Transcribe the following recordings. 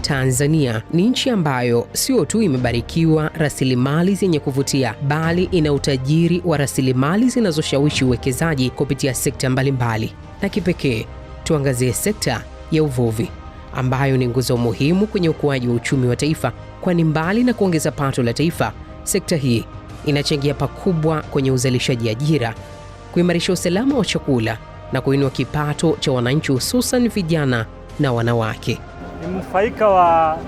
Tanzania ni nchi ambayo sio tu imebarikiwa rasilimali zenye kuvutia, bali ina utajiri wa rasilimali zinazoshawishi uwekezaji kupitia sekta mbalimbali. Na kipekee tuangazie sekta ya uvuvi ambayo ni nguzo muhimu kwenye ukuaji wa uchumi wa taifa, kwani mbali na kuongeza pato la taifa, sekta hii inachangia pakubwa kwenye uzalishaji ajira, kuimarisha usalama wa chakula na kuinua kipato cha wananchi, hususan vijana na wanawake. Ni mnufaika wa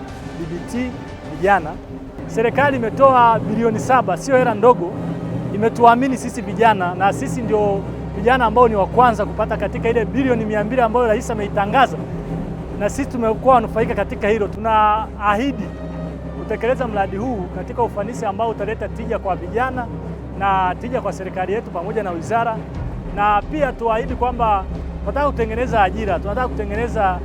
BBT vijana. Serikali imetoa bilioni 7, sio hela ndogo, imetuamini sisi vijana, na sisi ndio vijana ambao ni wa kwanza kupata katika ile bilioni 200 ambayo rais ameitangaza, na sisi tumekuwa wanufaika katika hilo. Tunaahidi kutekeleza mradi huu katika ufanisi ambao utaleta tija kwa vijana na tija kwa serikali yetu pamoja na wizara, na pia tuahidi kwamba tunataka kutengeneza ajira, tunataka kutengeneza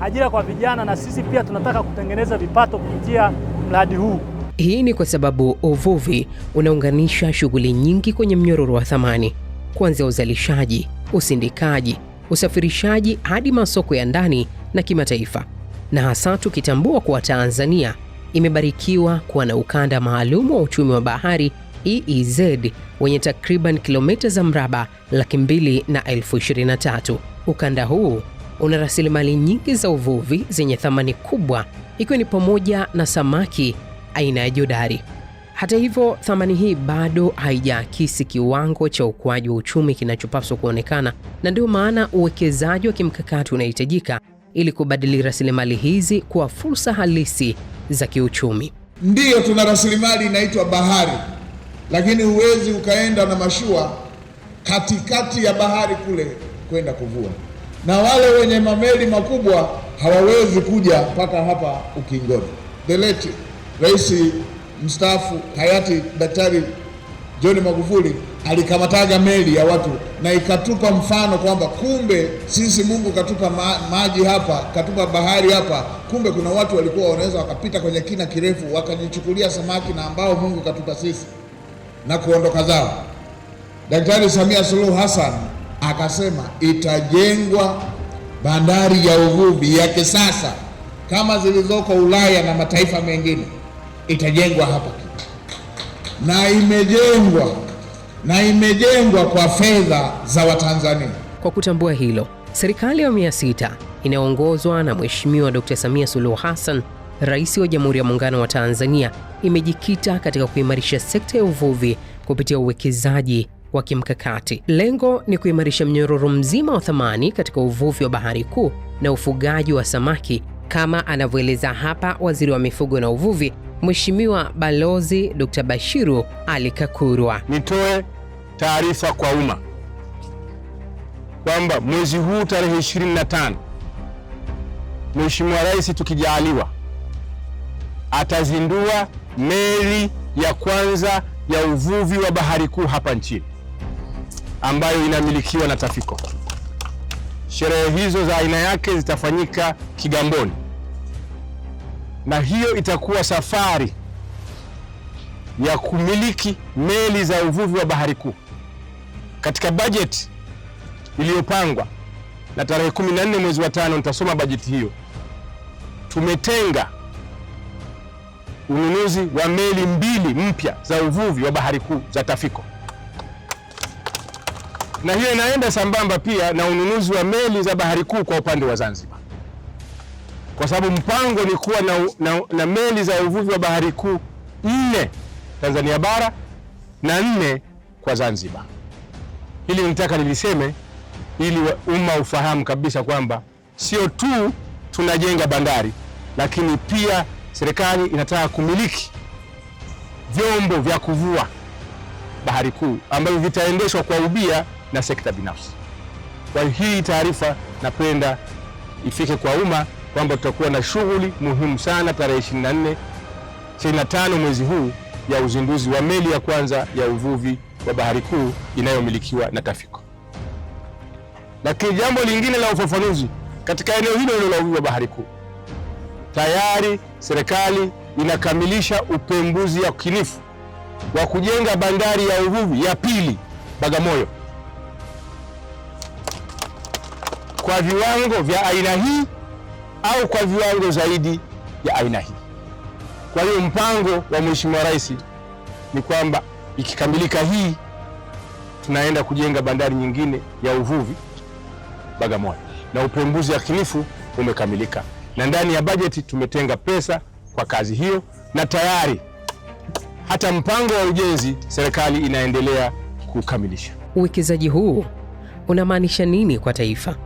ajira kwa vijana, na sisi pia tunataka kutengeneza vipato kupitia mradi huu. Hii ni kwa sababu uvuvi unaunganisha shughuli nyingi kwenye mnyororo wa thamani, kuanzia uzalishaji, usindikaji, usafirishaji hadi masoko ya ndani na kimataifa, na hasa tukitambua kuwa Tanzania imebarikiwa kuwa na ukanda maalum wa uchumi wa bahari EEZ wenye takriban kilomita za mraba 223,000. Ukanda huu una rasilimali nyingi za uvuvi zenye thamani kubwa, ikiwa ni pamoja na samaki aina ya jodari. Hata hivyo, thamani hii bado haijaakisi kiwango cha ukuaji wa uchumi kinachopaswa kuonekana, na ndio maana uwekezaji wa kimkakati unahitajika ili kubadili rasilimali hizi kuwa fursa halisi za kiuchumi. Ndiyo, tuna rasilimali inaitwa bahari, lakini huwezi ukaenda na mashua katikati ya bahari kule kwenda kuvua, na wale wenye mameli makubwa hawawezi kuja mpaka hapa ukingoni. The late Rais mstaafu hayati Daktari John Magufuli alikamataga meli ya watu na ikatupa mfano kwamba kumbe sisi Mungu katupa maji hapa, katupa bahari hapa, kumbe kuna watu walikuwa wanaweza wakapita kwenye kina kirefu wakajichukulia samaki na ambao Mungu katupa sisi na kuondoka zao. Daktari Samia Suluhu Hassan akasema itajengwa bandari ya uvuvi ya kisasa kama zilizoko Ulaya na mataifa mengine, itajengwa hapa na imejengwa, na imejengwa kwa fedha za Watanzania. Kwa kutambua hilo, serikali ya awamu ya 6 inayoongozwa na Mheshimiwa Dr. Samia Suluhu Hassan, Rais wa Jamhuri ya Muungano wa Tanzania, imejikita katika kuimarisha sekta ya uvuvi kupitia uwekezaji wa kimkakati. Lengo ni kuimarisha mnyororo mzima wa thamani katika uvuvi wa bahari kuu na ufugaji wa samaki, kama anavyoeleza hapa Waziri wa Mifugo na Uvuvi, Mheshimiwa Balozi Dr. Bashiru Ali Kakurwa. Nitoe taarifa kwa umma kwamba mwezi huu tarehe 25 Mheshimiwa Rais tukijaaliwa atazindua meli ya kwanza ya uvuvi wa bahari kuu hapa nchini ambayo inamilikiwa na Tafico. Sherehe hizo za aina yake zitafanyika Kigamboni, na hiyo itakuwa safari ya kumiliki meli za uvuvi wa bahari kuu. Katika bajeti iliyopangwa na tarehe 14 mwezi wa 5 nitasoma bajeti hiyo, tumetenga ununuzi wa meli 2 mpya za uvuvi wa bahari kuu za Tafico. Na hiyo inaenda sambamba pia na ununuzi wa meli za bahari kuu kwa upande wa Zanzibar, kwa sababu mpango ni kuwa na meli za uvuvi wa bahari kuu 4 Tanzania bara na 4 kwa Zanzibar. Hili nitaka niliseme ili umma ufahamu kabisa kwamba sio tu tunajenga bandari, lakini pia serikali inataka kumiliki vyombo vya kuvua bahari kuu ambavyo vitaendeshwa kwa ubia na sekta binafsi. Kwa hii taarifa napenda ifike kwa umma kwamba tutakuwa na shughuli muhimu sana tarehe 24, 25 mwezi huu ya uzinduzi wa meli ya kwanza ya uvuvi wa bahari kuu inayomilikiwa na Tafico. Lakini jambo lingine la ufafanuzi katika eneo hilo hilo la uvuvi wa bahari kuu, tayari serikali inakamilisha upembuzi yakinifu wa kujenga bandari ya uvuvi ya pili Bagamoyo kwa viwango vya aina hii au kwa viwango zaidi ya aina hii. Kwa hiyo mpango wa Mheshimiwa Rais ni kwamba ikikamilika hii, tunaenda kujenga bandari nyingine ya uvuvi Bagamoyo, na upembuzi yakinifu umekamilika, na ndani ya bajeti tumetenga pesa kwa kazi hiyo, na tayari hata mpango wa ujenzi serikali inaendelea kukamilisha. Uwekezaji huu unamaanisha nini kwa taifa?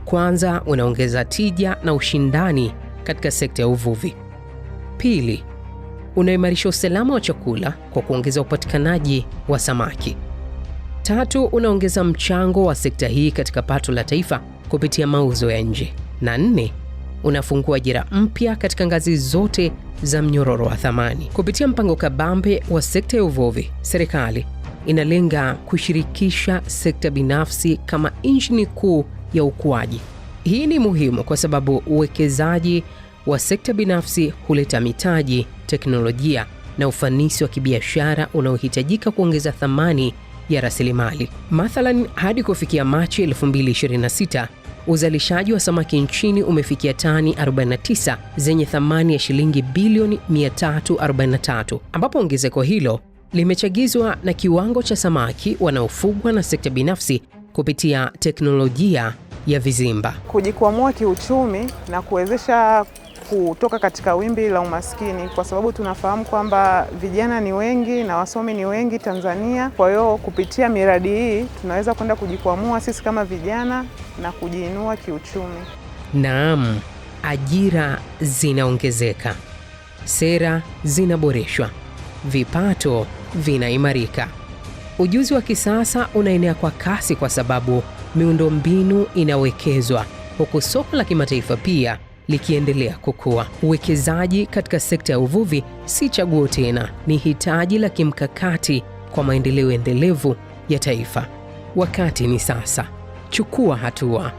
Kwanza, unaongeza tija na ushindani katika sekta ya uvuvi. Pili, unaimarisha usalama wa chakula kwa kuongeza upatikanaji wa samaki. Tatu, unaongeza mchango wa sekta hii katika pato la taifa kupitia mauzo ya nje. Na nne, unafungua ajira mpya katika ngazi zote za mnyororo wa thamani. Kupitia mpango kabambe wa sekta ya uvuvi, serikali inalenga kushirikisha sekta binafsi kama injini kuu ya ukuaji. Hii ni muhimu kwa sababu uwekezaji wa sekta binafsi huleta mitaji, teknolojia na ufanisi wa kibiashara unaohitajika kuongeza thamani ya rasilimali. Mathalan, hadi kufikia Machi 2026, uzalishaji wa samaki nchini umefikia tani 49 zenye thamani ya shilingi bilioni 343, ambapo ongezeko hilo limechagizwa na kiwango cha samaki wanaofugwa na sekta binafsi kupitia teknolojia ya vizimba. Kujikwamua kiuchumi na kuwezesha kutoka katika wimbi la umaskini, kwa sababu tunafahamu kwamba vijana ni wengi na wasomi ni wengi Tanzania. Kwa hiyo kupitia miradi hii tunaweza kwenda kujikwamua sisi kama vijana na kujiinua kiuchumi. Naam, ajira zinaongezeka, sera zinaboreshwa, vipato vinaimarika. Ujuzi wa kisasa unaenea kwa kasi kwa sababu miundombinu inawekezwa, huku soko la kimataifa pia likiendelea kukua. Uwekezaji katika sekta ya uvuvi si chaguo tena, ni hitaji la kimkakati kwa maendeleo endelevu ya taifa. Wakati ni sasa. Chukua hatua.